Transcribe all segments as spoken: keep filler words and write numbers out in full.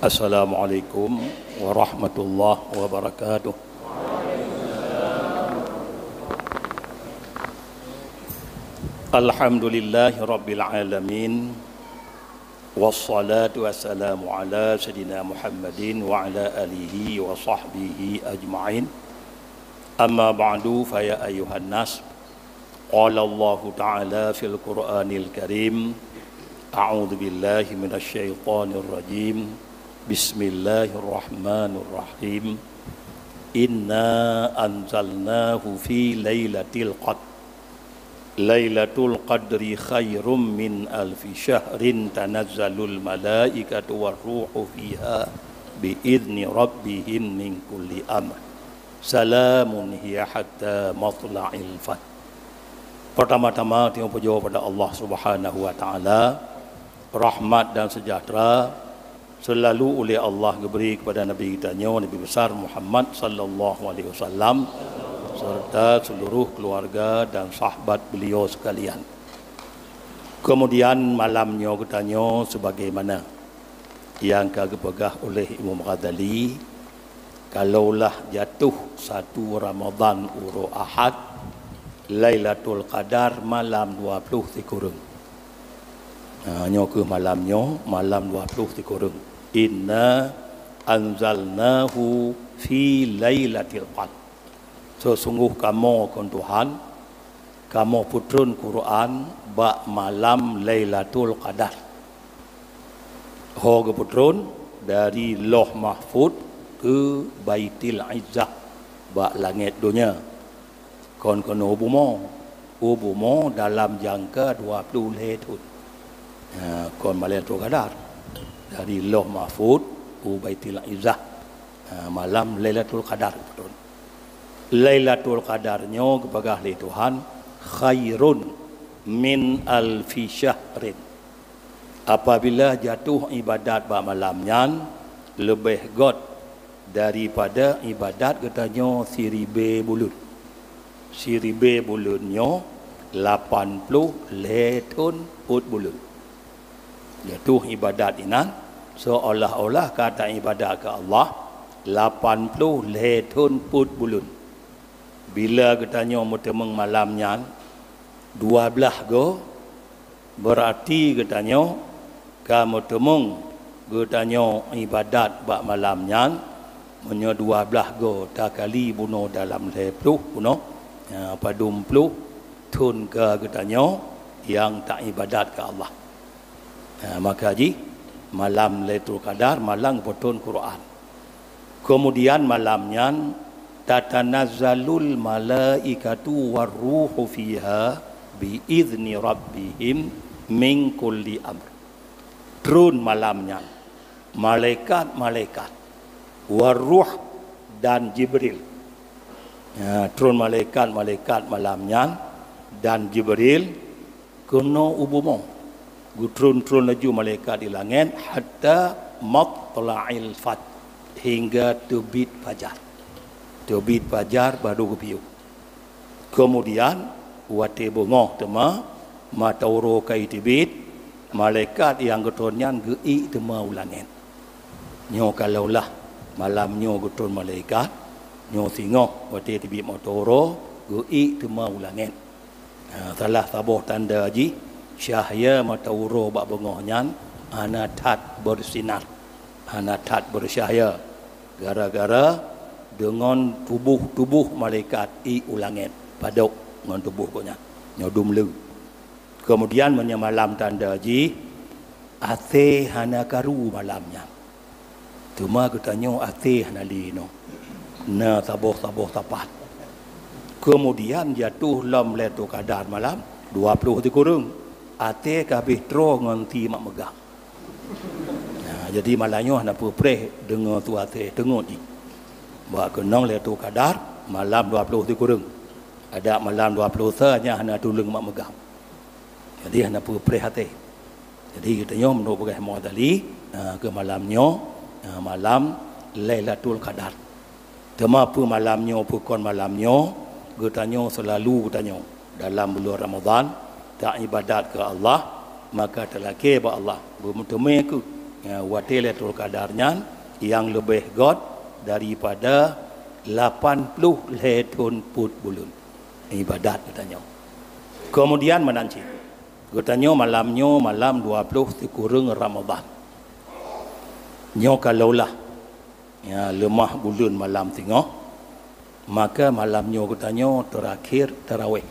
Assalamualaikum warahmatullahi wabarakatuh. Alhamdulillahi rabbil alamin. Wassalatu wassalamu ala sayyidina Muhammadin wa ala alihi wa sahbihi ajma'in. Amma ba'du, fa ya ayyuhan nas. Qala Allahu ta'ala fil Qur'anil Karim, a'udzu billahi minasy syaithanir rajim. Bismillahirrahmanirrahim. Inna anzalnahu fi lailatul qadr. Lailatul qadri khairum min alfi syahrin, tanazzalul malaikatu war ruhu fiha bi idzni rabbihim min kulli amr. Salamun hiya hatta matla'il fajr. Pertama-tama, tanyoe pujoe pada Allah Subhanahu wa Ta'ala. Rahmat dan sejahtera selalu uleh Allah geubri kepada Nabi geutanyoe, Nabi Besar Muhammad sallallahu alaihi wasallam, serta seluruh keluarga dan sahabat beliau sekalian. Kemudian, malam nyoe geutanyoe sebagaimana nyang ka geupeugah uleh Imam Ghazali, kalaulah jatuh satu Ramadan uroe Ahad, Lailatul Qadar malam dua ploh sikureueng. Ha, nyoe kheueh malam nyoe, malam dua ploh sikureueng. Inna anzalnahu fi lailatul qadr. Seusunggoh kamoe, kheun Tuhan, kamoe peutreun Quran bak malam Lailatul Qadar. Ho geupeutreun dari Lauh Mahfuz keu Baitul Izzah bak langét donya. Kon keunoe u bumoe. U bumoe dalam jangka dua ploh lhée thon. Ha, kon malam Lailatul Qadar. Dari Lauh Mahfuz u Baitul Izzah. Ha, malam Lailatul Qadar beutôi. Lailatul Qadar nyoe geupeugah lé Tuhan, khairun min alfi syahrin. Apabila jatuh ibadat bak malam nyan, leubeh göt daripada ibadat geutanyoe siribée buleuen. Siribée buleuen nyoe lapan ploh lhée thon peuet buleuen. Jatuh ibadat inan seolah-olah ka taibadat keu Allah lapan ploh lhée thon peuet buleuen. Bila geutanyoe meuteumeung malam nyan dua blaih goe, beurati geutanyoe ka meuteumeung geutanyoe ibadat bak malam nyan, meunyoe dua blaih goe takali bunoe dalam lhée ploh bunoe, ha, padum ploh thon ka geutanyoe nyang taibadat keu Allah. Ha, maka jih malam Lailatul Qadar malam geupeutreun Quran. Keumudian malam nyan, "Tatanazzalul malaikatu war ruhu fiha bi idzni rabbihim min kulli amr." Treun malam nyan malaikat-malaikat, war ruh dan Jibril. Ya, treun malaikat-malaikat malam nyan dan Jibril keunoe u bumoe. Geutreun-treun laju malaikat di langét hatta matla'il fajr, hingga teubiet fajar. Teubiet fajar barô geupiôh. Keumudian, watée beungoh teuma, mata uroe ka teubiet, malaikat nyang geutreun nyan geu-ék teuma u langét. Nyoe kalaulah malam nyoe geutreun malaikat, nyoe singoh watée teubiet mata uroe geu-ék teuma u langét. Ha, salah saboh tanda jih, cahya mata uroe bak beungoh nyan hana that beusinar, hana that beucahya, gara-gara deungon tuboh-tuboh malaikat ék u langét padub ngon tuboh gobnyan, nyoe dum le. Keumudian, meunyoe malam tanda jih, asée hana karu malam nyan. Teuma geutanyoe asée hana lé inoe, na saboh-saboh sapat. Keumudian jatoh lom Lailatul Qadar malam dua ploh sikureueng, asée ka habéh troe ngon sie mak meugah. Nah, jadi malam nyoe hana peue preh deungoe su asée teungeut jih. Bak keunong Lailatul Qadar malam dua ploh sikureueng. Adak malam dua ploh sa nyan hana tuleueng mak meugah. Jadi hana peue preh asée. Jadi geutanyoe meunurot peugah Imam Ghazali, ha, keu malam nyoe, ha, malam Lailatul Qadar. Teuma peue malam nyoe, peue kon malam nyoe, geutanyoe seulalu geutanyoe dalam buleuen Ramadhan taibadat keu Allah, maka talakée bak Allah, beumeuteumé kheueh Ya, watée Lailatul Qadar nyan nyang leubeh göt daripada lapan ploh lhée thon peuet buleuen ibadat geutanyoe. Keumudian meunan cit, geutanyoe malam nyoe malam dua ploh sikureueng Ramadhan. Nyoe kalaulah, ya, leumah buleuen malam singoh, maka malam nyoe geutanyoe teurakhir taraweh.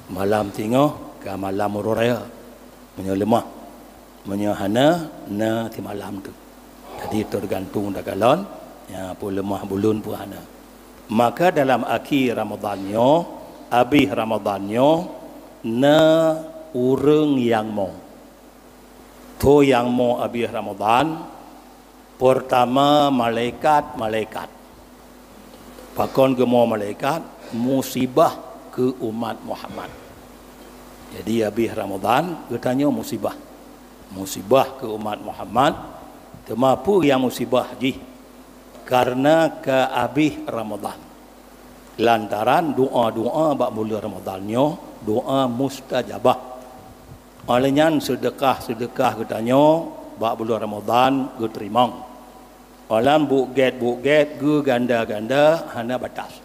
Malam singoh ka malam uroe raya. Meunyoe leumah, meunyoe hana, na simalam teuk. Jadi, teugantung takalon, ya, peue leumah buleuen peue hana. Maka dalam akhé Ramadhan nyoe, abéh Ramadhan nyoe, na ureuëng nyang mo. Tho nyang mo abéh Ramadhan, peurtama malaikat-malaikat. Pakon geumo malaikat? Musibah keu umat Muhammad. Jadi, abéh Ramadhan, geutanyoe musibah. Musibah keu umat Muhammad, teuma peue nyang musibah jih? Kareuna ka abéh Ramadhan. Lantaran doa-doa bak buleuen Ramadhan nyoe, doa mustajabah. Óh lheueh nyan, seudeukah-seudeukah geutanyoe bak buleuen Ramadhan geuteurimong. Óh lheueh nyan, buet gét-buet gét geuganda-ganda hana batas.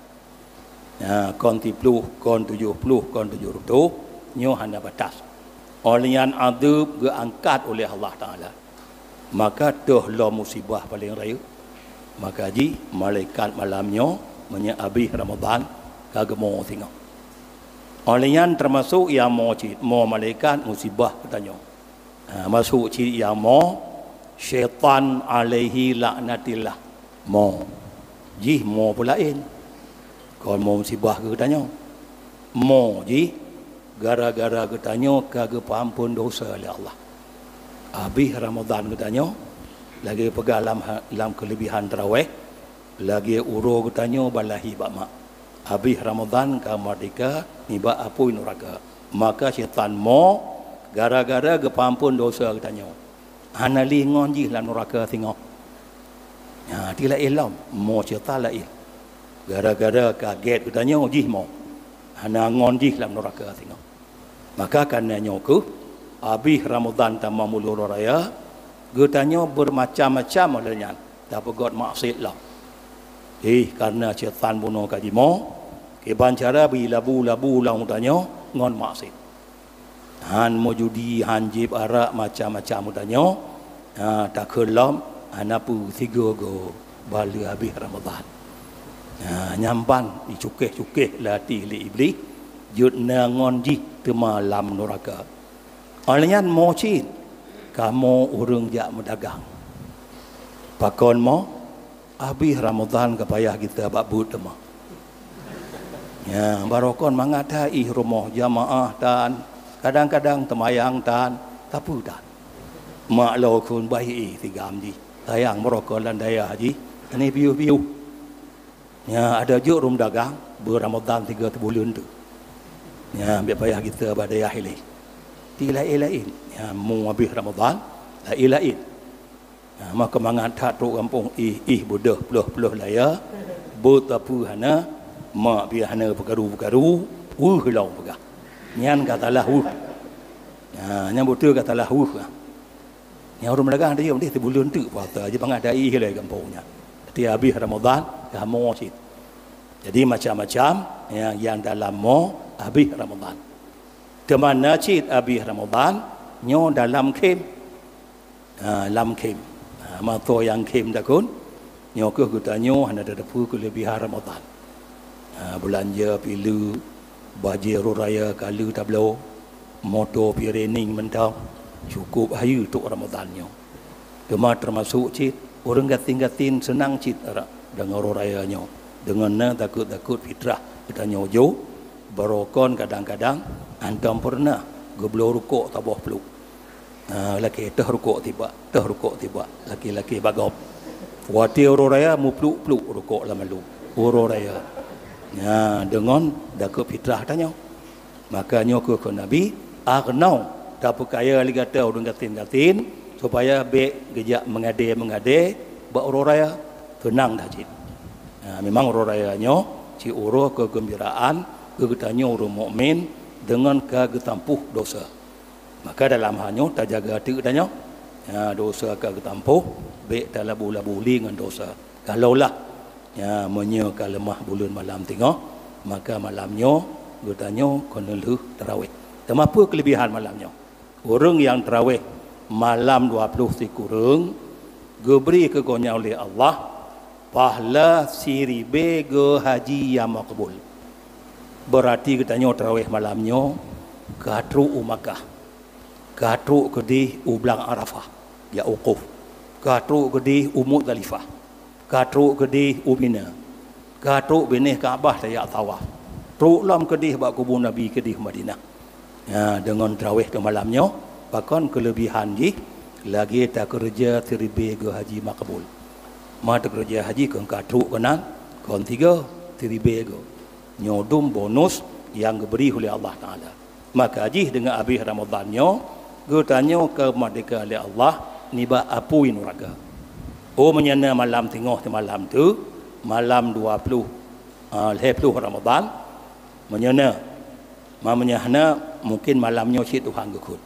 Nah, kon siploh, kon tujoh ploh, kon tujoh reutôh, nyoe hana batas. Óh lheueh nyan, adeueb geuangkat uleh Allah Taala. Maka toh lom musibah paleng rayeuk. Maka jih malaikat malam nyoe, meunyoe abéh Ramadhan, ka geumo singoh. Óh lheueh nyan, teumasok nyang mo cit, mo malaikat musibah geutanyoe. Ha, masok cit nyang mo, syaitan alaihi laknatillah. Mo. Jih mo peulaén. Kon mo musibah geutanyoe. Mo jih gara-gara geutanyoe ka geupeuamphon desya lé Allah. Abéh Ramadhan geutanyoe, lagée peugah lam ha-, lam keuleubihan taraweh, lagée uroe geutanyoe balahi bak mak. Abéh Ramadhan ka meurdeka nibak apui nuraka. Maka syaitan mo gara-gara geupeuamphon desya geutanyoe. Hana lé ngon jih lam nuraka singoh. Nyan, ti laén lom, mo syaitan laén. Gara-gara ka gét geutanyoe jih mo. Hana ngon jih lam nuraka singoh. Maka kareuna nyoe kheueh, abéh Ramadhan tamong buleuen uroe raya, geutanyoe beumacam-macam lagée nyan tapeugét maksiet lom. Jih kareuna syaitan bunoe ka jimoe, kiban cara bri labu-labu lam geutanyoe ngon maksiet. Han meujudi, han jieb arak, macam-macam geutanyoe, ha, takheun lom, hana peue sigoe-goe bak lheueh abéh Ramadhan. Ha, nyan ban jicukéh-cukéh lé até lé Iblih, jeuet na ngon jih teuma lam nuraka. Óh lheueh nyan mo cit, kamoe ureuëng jak meudagang. Pakon mo? Abéh Ramadhan ka payah gita bak buet teuma. Ya, barokon mangat that ih rumoh jamaah tan, kadang-kadang teumayang tan, tapi tan. Mak lo kheun bahi ih sigam jih. Sayang barokon lam dayah jih, aneuk piôh-piôh. Ya, ada jeuet ureuëng dagang, beu Ramadhan tiga buleuen tu. Ya, biar payah gita bak dayah ilée. Ti laén-laén. Ya, mu abéh Ramadhan, laén-laén. Ha, maka mangat that trok gampông ih, ih beudôh ploh-ploh laya, buet sapeue hana, mak pih hana peukaru-peukaru, weueh lom peugah. Nyan ka salah weueh. Ha, nyan beutôi ka salah weueh. Nyan ureuëng meudagang tayue deh sibuleuen teuk puasa, ji mangat that ih lé gampông nyan. Tapi abéh Ramadhan, ka mo cit. Jadi macam-macam nyang, nyang dalam mo abéh Ramadhan. Teuma na cit abéh Ramadhan, nyoe dalam khém. Ha, lam khém. Ha, mantong nyang khém takheun, nyoe kheueh geutanyoe hana tateupeue keuleubihan Ramadhan. Ha, beulanja pileue, bajée uroe raya ka lheueh tabloe, moto pih rening mantong, cukup hayeue trok Ramadhan nyoe. Teuma teumasok cit, ureuëng gasien-gasien seunang cit arak deungon uroe raya nyoe, deungon na takot-takot fitrah geutanyoe jok, barokon kadang-kadang hantom peureunah geubloe rukok saboh pluek. Ha, lakée teuh rukok tibak, teuh rukok tibak, lakée-lakée bagop. Watée uroe raya mupluek-pluek rukok lam malu. Uroe raya. Nyan, deungon takot fitrah tanyoe. Maka nyoe keuh kheun Nabi, "Aghnau, tapeukaya lé gata ureuëng gasien-gasien, supaya bék geujak meungadée-meungadée bak uroe raya, seunang that cit." Ha, memang uroe raya nyoe cit uroe keugeumbiraan keu geutanyoe ureuëng mukmin deungon ka geutampuh desya. Maka dalam hal nyoe tajaga até geutanyoe. Ya, dosa ka geutampôh, bék talabu-labu lé ngon dosa. Kalaulah, ya, meunyoe ka leumah buleuen malam teungoh, maka malam nyoe geutanyoe keuneulheueh taraweh. Teuma peue keulebihan malam nyoe? Ureuëng nyang taraweh malam dua ploh sikureueng geubri keu gobnyan lé Allah pahla siribée geuhaji nyang makbul. Beurati geutanyoe taraweh malam nyoe ka trok u Makkah, ka trok keudeh u blang Arafah, jak wukuf, ka trok keudeh u Muzdalifah, ka trok keudeh u Mina, ka trok binéh Ka'bah tajak tawaf, trok lom keudeh bak kubu Nabi keudeh Madinah. Ya, deungon taraweh keu malam nyoe, pakon keulebihan jih lagée takeureuja siribée geuhaji makbul. Ma takeureuja haji keu ka trok keunan, kon tiga siribée geu. Nyoe dum bonus nyang geubri uleh Allah Taala. Maka jih deungon abéh Ramadhan nyoe, geutanyoe ka meurdeka lé Allah nibak apui nuraka. Oh, meunyoe na malam teungoh teumalam tu, malam dua ploh, ah, lhée ploh Ramadhan, meunyoe na, ma meunyoe hana, mungken malam nyoe cit Tuhan geukheun.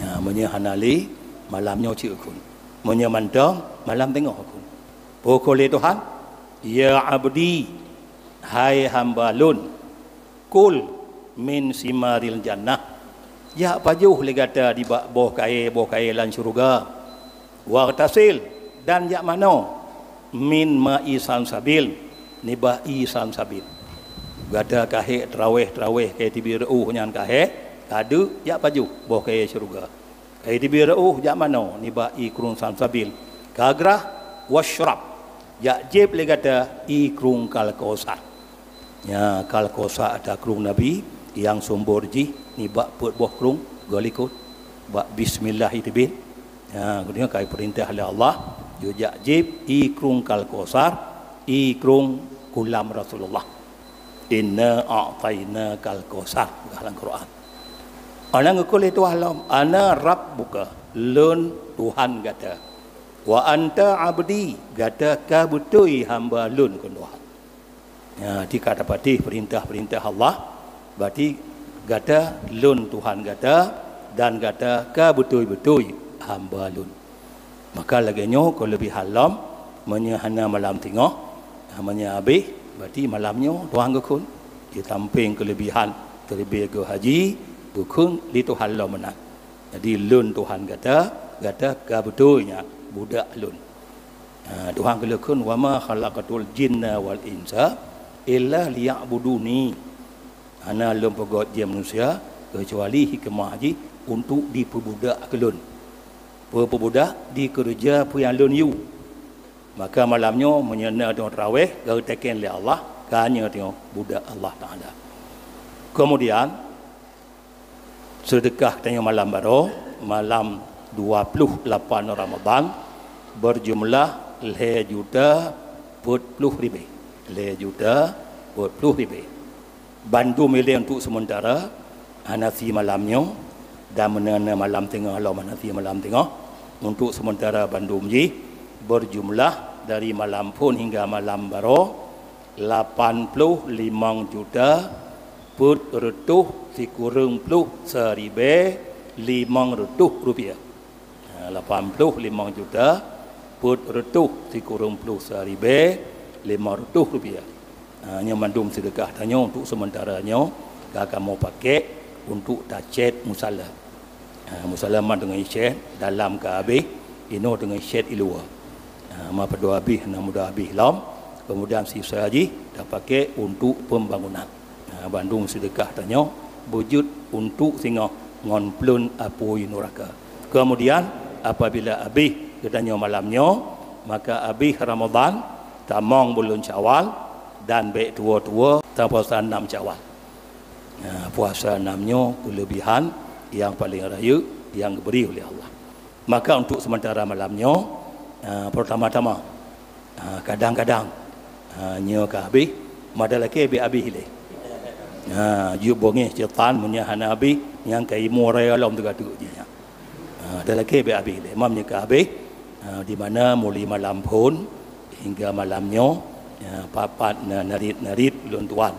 Ya, meunyoe hana lé, malam nyoe cit geukheun. Meunyoe mantong, malam teungoh geukheun. Peue kheun lé Tuhan, "Ya abdi, hai hamba Lôn, kul min simaril jannah." Jak pajoh lé gata dibak boh kayée-boh kayée lam syeuruga. Waghtasil, dan jak manoe, min ma'i salsabil, nibak ie salsabil. Gata ka hék taraweh-taraweh kayée teubiet reuôh nyan ka hék, ka deuk jak pajoh boh kayée syeuruga. Kayée teubiet reuôh jak manoe nibak ie krueng salsabil. Ka grah, wasyrab, jak jieb lé gata ie krueng Kalkausar. Nya, Kalkausar ata krueng Nabi nyang sumbor jih nibak peuet boh krueng geulikot. Bak bismillah ie teubiet. Nya, keudeh ka ipeurintah lé Allah, jijak jieb ie krueng Kalkausar, ie krueng kulam Rasulullah. "Inna a'tainakal kautsar," gah lam Quran. Ana geukheun lé Tuhan lom, "Ana rabbuka," Lôn Tuhan gata. "Wa anta abdi," gata ka beutôi hamba Lôn keu Tuhan. Ya, tika tapatéh peurintah-peurintah Allah, berarti gata Lôn Tuhan gata dan gata ka beutôi-beutôi hamba Lôn. Maka lagée nyoe keulebihan lom, meunyoe hana malam teungoh, meunyoe abéh, berarti malam nyoe Tuhan geukheun. Di sampéng keulebihan teuleubeh geuhaji, geukheun lé Tuhan lom meunan. Jadi, Lôn Tuhan gata, gata ka beutôi nyan budak Lôn. Ha, Tuhan geukheun, "Wa ma khalaqtul jinna wal insa illa liya'buduni." Hana Lôn peugot jih manusia, keucuali hikmah jih untuk dipeubudak keu Lôn. Peue peubudak? Dikeureuja peue nyang Lôn yue. Maka malam nyoe, meunyoe na teungoh taraweh, geuteukén lé Allah, ka nyoe teungoh budak Allah Taala. Kemudian, seudeukah tanyoe malam baroe, malam dua puluh lapan Ramadhan, beujumlah lhée juta peuet ploh ribée. Lhée juta peuet ploh ribée. Bandum ilée untuk sementara, hana sie malam nyoe, dan meunyoe na malam teungoh lom hana sie malam teungoh, untuk sementara bandum jih, beujumlah dari malam phon hingga malam baroe, lapan ploh limong juta peuet reutôh sikureueng ploh siribée limong reutôh rupiah. Ha, lapan ploh limong juta peuet reutôh sikureueng ploh siribée limong reutôh rupiah. Ha, nyoe mandum seudeukah tanyoe untuk sementara nyoe ka kamoe pakék untuk tacét musala. Ha, musala man teungoh icét, dalam ka habéh, inoe teungoh icét iluwa. Ha, ma padub habéh, na muda habéh lom, kemudian sisa jih tapakék untuk pembangunan. Ha, bandum seudeukah tanyoe beujeuet untuk singoh ngon pleuen apui nuraka. Kemudian, apabila habéh geutanyoe malam nyoe, maka habéh Ramadhan, tamong buleuen Syawal, dan bék tuwoe-tuwoe tapuasa nam Syawal. Ha, puasa nam nyoe keulebihan nyang paleng rayeuk nyang geubri uleh Allah. Maka untuk sementara malam nyoe, ha, pertama-tama, ha, kadang-kadang, ha, nyoe ka habéh, ma talakée bék habéh ilée. Ha, jeuet beungéh syetan meunyoe hana habéh, nyang ka imoe raya lom teuka teuk jih nyan. Ha, talakée bék habéh ilée. Mam nyoe ka habéh, ha, di mana mulai malam phon hingga malam nyoe, ha, papat na narit-narit ulôn tuan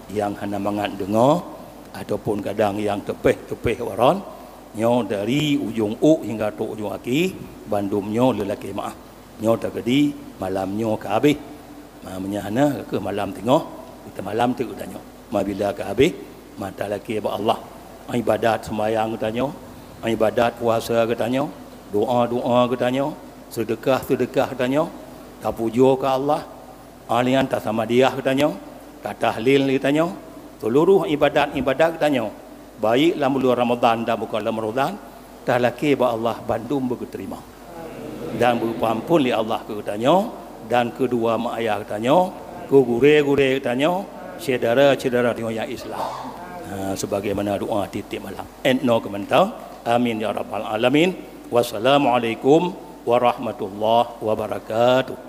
nyang hana mangat deungoe ataupun kadang nyang teupeh-teupeh waron, Nyoe dari ujong ôk hingga trok ujong aki, bandum nyoe lé lakée meu'ah. Nyoe teukeudi malam nyoe ka habéh. Ma meunyoe hana, keu malam teungoh, kita malam teuk geutanyoe. Mabila ka habéh, mata lakée bak Allah. Ibadat seumayang geutanyoe, ibadat puasa geutanyoe, doa-doa geutanyoe, seudeukah-seudeukah geutanyoe, tapujoe keu Allah, alian tasamadiah geutanyoe, tatahlil geutanyoe, seuluruh ibadat-ibadat geutanyoe, baik lam buleuen Ramadhan dan bukon lam Ramadhan, talakée bak Allah bandum beugeuteurimong. Dan beupeuampon lé Allah keu geutanyoe, dan keu dua mak ayah geutanyoe, keu gurée-gurée geutanyoe, syedara-syedara tanyoe nyang Islam. Ha, sebagaimana doa tiep-tiep malam. Etnoe keumeuntoe. Amin ya rabbal alamin. Wassalamualaikum warahmatullahi wabarakatuh.